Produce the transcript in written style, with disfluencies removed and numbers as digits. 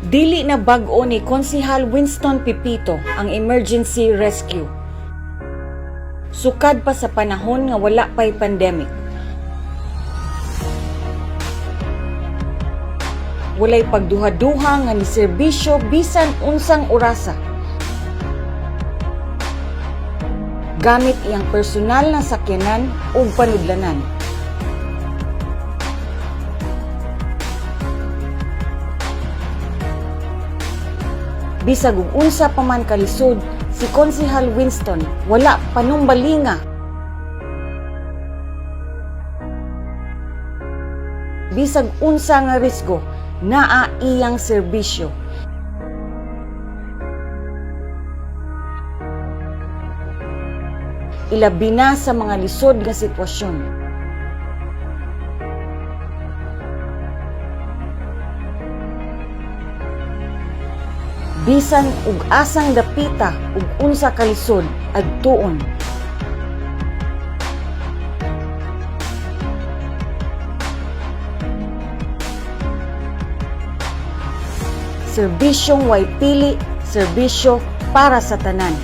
Dili na bag-o ni Konsihal Winston Pipito ang emergency rescue. Sukad pa sa panahon nga wala pa'y pandemic. Walay pagduha-duha nga ni serbisyo bisan unsang orasa. Gamit iyang personal na sakyanan ug panudlanan. Bisag ug unsa pa man kalisod, si Konsihal Winston wala panumbalinga. Bisag unsa nga risgo, naa iyang serbisyo. Ilabi na sa mga lisod nga sitwasyon. Bisan ug asang dapita ug unsa kalisod adtuon. Serbisyong way pili, serbisyo para sa tanan.